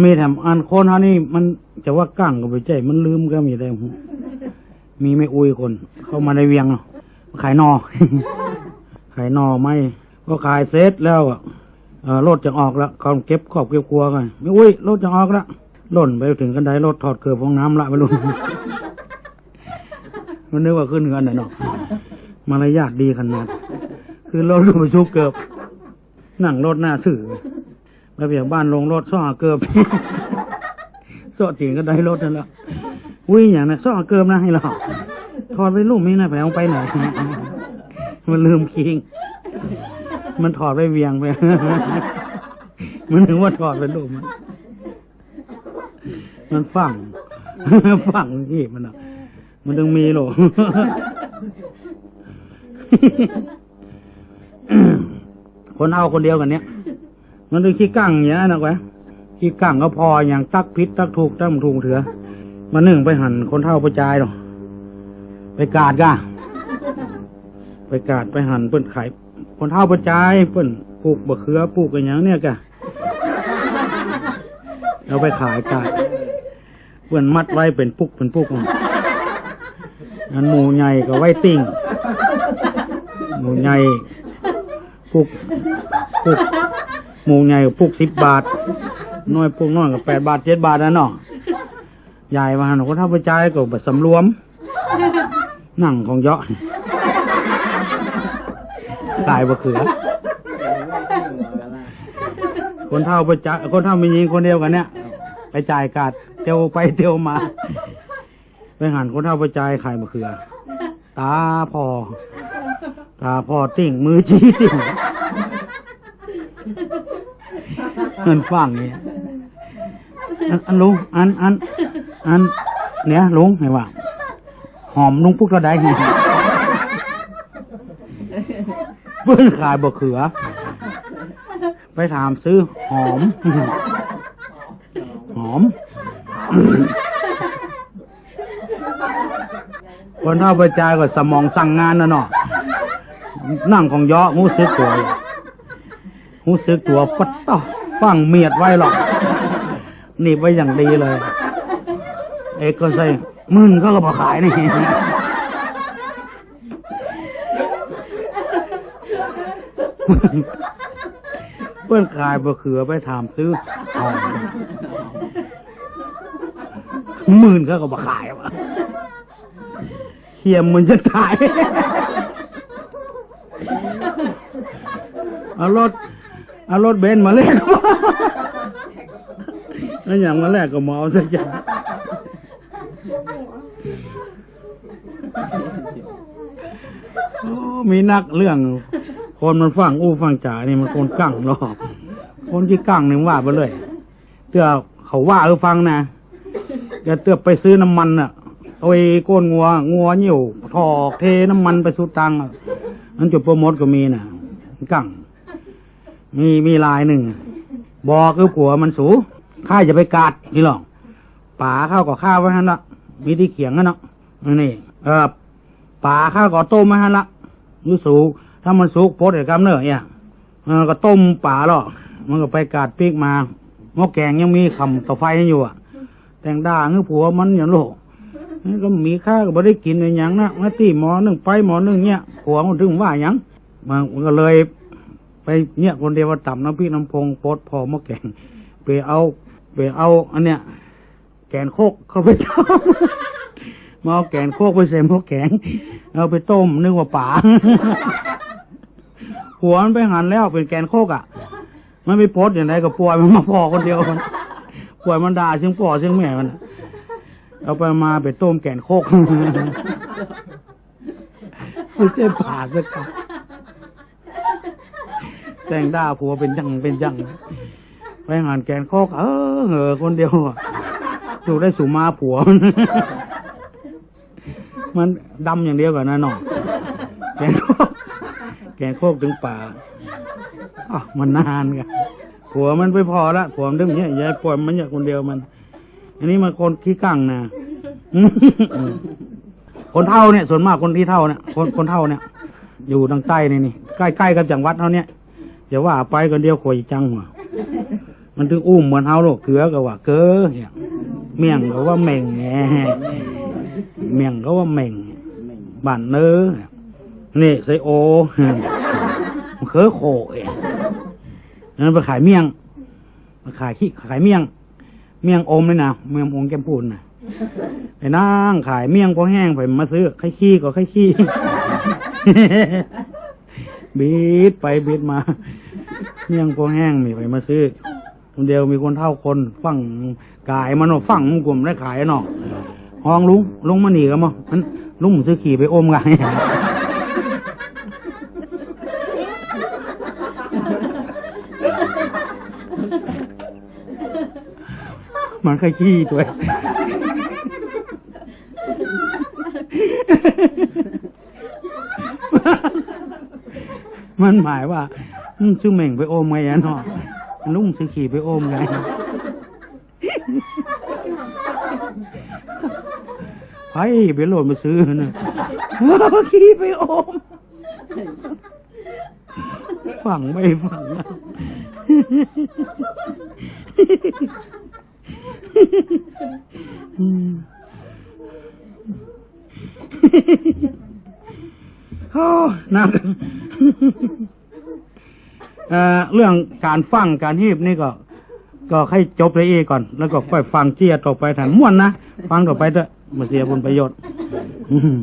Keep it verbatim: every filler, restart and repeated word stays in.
มีแถมอันคนเฮานี่มันจะว่ากั้งก็บ่ใจ้ มันลืมก็มีได้ มีแม่อุ๊ยคนเข้ามาในเวียงเนาะ ขายหน่อ ขายหน่อไม้ พอขายเสร็จแล้วอะ เอ่อ รถจะออกแล้ว เขาเก็บครอบเก็บครัวกัน แม่อุ๊ย รถจะออกแล้ว ล่นไปเถิงคันไดรถ ถอดเกิบห้องน้ำละ บ่ฮู้ มันนึกว่าขึ้นเฮือนน่ะเนาะ มารยาทดีขนาด ขึ้นรถก็บ่ซุกเกิบ นั่งรถหน้าซื่อ ระเบียบบ้านลงรถ ซ้อเกิบ ซ้อเถิงคันไดรถนั่นแหละ อุ๊ย หยังนะ ซ้อเกิบนะ ให้เราถอดไว้ลุ่มนี่นะ ไปเอาไปไหน มันลืมคิง มันถอดไว้เวียงไป มันนึกว่าถอดไว้ลุ่ม มันฟัง ฟังที่มันน่ะ มันต้องมีโลก คนเฒ่าคนเดียวกั๋นเนี่ย มันต้องขี้กั๋งอย่างนั้นนะ ขี้กั๋งก็ผ่ออย่าง ตักผิดตักถูก ตักบ่ถูกเถือ มื้อนึ่งไปหันคนเฒ่าป้อจายเนาะ ไปกาดก่ะ ไปกาดไปหันเปิ้นขาย คนเฒ่าป้อจายเปิ้นปลูกบ่าเขือ ปลูกอะหยังเนี่ยก่ะ เอาไปขายกาด เปิ้นมัดไว้เป๋นปุกเป๋นปุก อันหมู่ใหญ่ก็ไว้ติ๊ง หมู่ใหญ่ปุก ปุก หมู่ใหญ่ก็ปุกสิบบาท น้อยปุกน้อยก็แปดบาทเจ็ดบาทนะเนาะ ยายว่าหันคนเฒ่าป้อจายก็บ่สำรวม นั่งของเยาะ ขายบ่าเขือ คนเฒ่าป้อจาย คนเฒ่าแม่ญิงคนเดียวกั๋นเนี่ย ไปจ่ายกาดเตียวไปเตียวมา ไปหันคนเฒ่าป้อจายขายบ่าเขือ ต๋าผ่อ ต๋าผ่อติ๊ง มือจี้ติ๊ง มันฟังเนี่ย อัน อันลุง อัน อัน อัน เนี่ยลุง ไหนวะ หอมลุงปลูกเต้าใด เปิ้นขายบ่าเขือ ไปถามซื้อหอม หอม คนเฒ่าป้อจายก็สมองสั่งงานนะเนาะ นั่งของเยาะ ฮู้สึกตั๋ว ฮู้สึกตั๋ว ปั๊ดต๊อ ฟังเมียดไว้หรอก หนีบไว้อย่างดีเลย เอกก็ใส่ หมื่นเขาก็บ่ขายนี่ เปิ้นขายบ่าเขือ ไปถามซื้อหอม หมื่นเขาก็บ่ขายว่ะ เขียมมันจะต๋าย เอารถ เอารถเบนซ์มาแลก เอาหยังมาแลกก็บ่เอาสักอย่าง โอ้ มีนักเรื่อง คนมันฟังอู้ฟังจ๋านี่มันคนกั๋งเนาะ คนขี้กั๋งนี่ว่าไปเลย เตื้อเขาว่าหื้อฟังนะ อย่าเตื้อไปซื้อน้ำมันน่ะ เอาไอ้ก้นงัว งัวเยี่ยว ถอกเทน้ำมันไปสุดตังอะ มันจะโปรโมทก็มีน่ะ กั๋ง มี มีรายนึ่ง บอกกับผัวมัน สู ข้าจะไปกาด นี่หรอก ป๋าข้าก็ฆ่าไว้หั้นละ มีตี้เขียงหั้นเนาะ นี่ เออ ป๋าข้าก็ต้มไว้หั้นละ อยู่สู ถ้ามันสุกปลดไอ้กำเนอะเนี่ย เออ ก็ต้มป๋าหรอก มันก็ไปกาดปิ๊กมา หม้อแกงยังมีค่ำต่อไฟอยู่อะ แต่งด่าหื้อผัวมันอย่างโลก นี่ก็มีข้าก็บ่ได้กิ๋นอะหยังนะ มาตี้หม้อนึ่งไปหม้อนึ่งเนี่ย ผัวมันถึงว่าหยัง มันก็เลยไปเนี่ยคนเดียวว่าต๋ำน้ำพริกน้ำพง ปลดผ่อหม้อแกง ไปเอา ไปเอาอันเนี้ย แก๋นโคกเข้าไปต้ม มาเอาแก๋นโคกไปใส่หม้อแกง เอาไปต้ม นึกว่าป๋า ผัวมันไปหันแล้วเป๋นแก๋นโคกอะ มันไปปลดอย่างไรก็ปล่อยมันมาผ่อคนเดียว ปล่อยมันด่าเสียงป้อเสียงแม่มัน เอาไปมาไปต้มแก๋นโคก ไม่ใช่ป๋าสักคำ แต่งด่าผัวเป๋นจังเป๋นจัง ไปหันแก๋นโคก เออ เหอคนเดียวอะ สูได้สูมาผัว มันดำอย่างเดียวกั๋นนะน้อง แก๋นโคก แก๋นโคกถึงป๋า อ้าว มันนานกั๋น ผัวมันไปผ่อละ ผัวมันถึงเนี่ย อย่าปล่อยมันเนี่ยคนเดียวมัน อันนี้มันคนขี้กั๋งนะ คนเฒ่าเนี่ย ส่วนมากคนตี้เฒ่าเนี่ย คน คนเฒ่าเนี่ย อยู่ตางใต้นี่ นี่ ใก้ๆ กับจังหวัดเฮาเนี่ย อย่าว่าไปคนเดียว ข่อยจังหัว มันตึงอุ้มเหมือนเฮาลูก เกือก็ว่าเก๋อ เหีย เมี่ยงก็ว่าเม่ง แหม เมี่ยงก็ว่าเม่ง บ้านเน้อ นี่ใส่โอ เก๋อโข เหีย นั้นไปขายเมี่ยง ขายขี้ ขายเมี่ยง เมี่ยงอมเลยนะ เมี่ยงอมแก้มปูนนะ ไปนั่งขายเมี่ยงปอแห้ง ไปมาซื้อ ใค่ขี้ก็ใค่ขี้ บิดไปบิดมา เมี่ยงปอแห้ง มีไปมาซื้อ คนเดียวมีคนเฒ่าคนฟั่งก๋ายมาเนาะ ฟั่งมันกลุ่มได้ขายเนาะ ฮ้องลุง ลุงมานี่ก็มา มัน ลุงซื้อขี้ไปอมกัน มันใค่ขี้ตวย มันหมายว่า อืม ซื้อเม่งไปอมไงอะเนาะ ลุงซื้อขี้ไปอมไง ไผไปโลดมาซื้อนะ ขี้ไปอม ฟั่งไม่ฟั่งนะ อืม โอ้ นะ เอ่อ เรื่องก๋านฟั่งก๋านฮีบนี่ก็ ก็ใค่จบเลยอี้ก่อน แล้วก็ค่อยฟั่งเจียต่อไป ถ้าม่วนนะ ฟั่งต่อไปเต๊อะ บ่เสียผลประโยชน์ อืม